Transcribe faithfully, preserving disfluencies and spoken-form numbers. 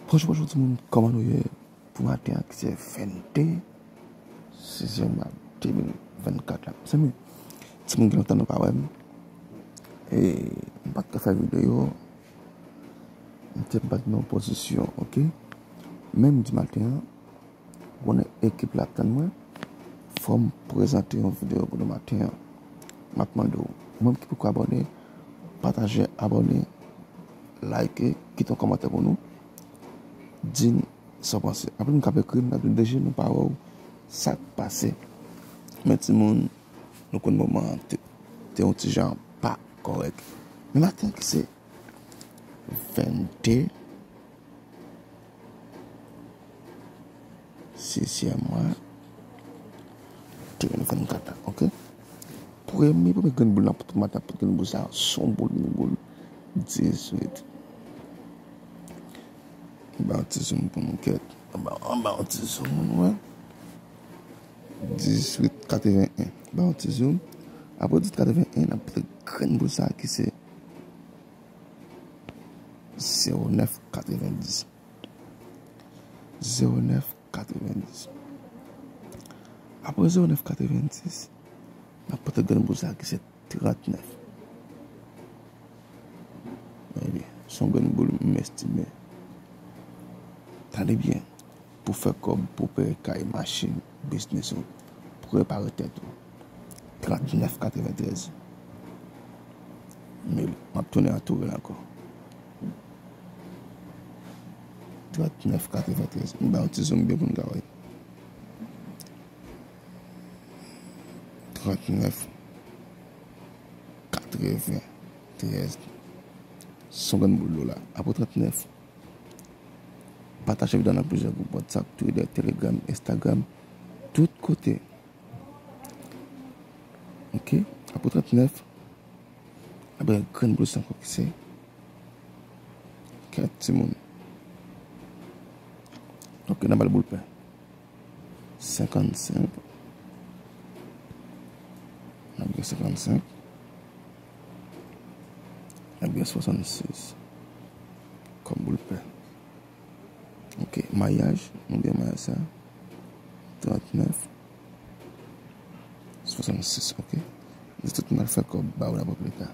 Bonjou, bonjou timoun, kòman nou ye pou maten an ki se vennde sizyèm mwa de mil vennkat la? Mezanmi, timoun gen lontan nou pa wè m. E m pa t ka fè videyo, m te pa t nan pozisyon, oke? Men m di maten an, ou konnen ekip la ap tann mwen, fò m prezante yon videyo pou nou maten an. M ap mande w, ou menm ki poko abòne, pataje, abòne, like, kite yon kòmantè pou nou. Di n sa w panse. Anpil moun k ap ekri m, n ap di, "D J, nou pa wè w, sa k pase?" Men timoun, nou konn moman an te, te yon ti jan pa kòrèk. Men maten ki se vennde sizyèm mwa de mil vennkat la, oke? Premye, premye grenn boul nan, pou maten, pou grenn boul sa, se yon boul, yon boul dizuit. Anba yon ti zoom pou nou kèt. Anba, anba yon ti zoom, nou wè. Dizuit katreven en. Anba yon ti zoom. Apre dizuit katreven en, n ap pran grenn boul sa ki se zewo nèf katreven dis. Zewo nèf katreven dis. Apre zewo nèf katreven dis, n ap pran grenn boul sa ki se trant nèf. Ebyen, se yon grenn boul m estime. Tande byen, pou fè kòb, pou peye kay, machin, biznis ou, pou repare tèt ou. Trant nèf katreven trèz. Mil. M ap tounen antoure l ankò. Trant nèf katreven trèz. M ba yon ti zoom byen pou n ka wè. Trant nèf katreven trèz. Se yon grenn boul dola. Apre trant nèf, pataje videyo nan plizyè gwoup WhatsApp, Twitter, Telegram, Instagram, tout kote. Oke? Apre trant nèf, apre grenn boul sa ankò ki se kèt timoun. Oke, n a ba l boul pen. Senkannsenk. N ap gen senkannsenk. N ap gen swasannsis. Kòm boul pen. Oke, mayaj, nou gen mayaj sa. Trant nèf. Swasannsis, oke. Di tout moun al fè kòb, ba w rapò pita.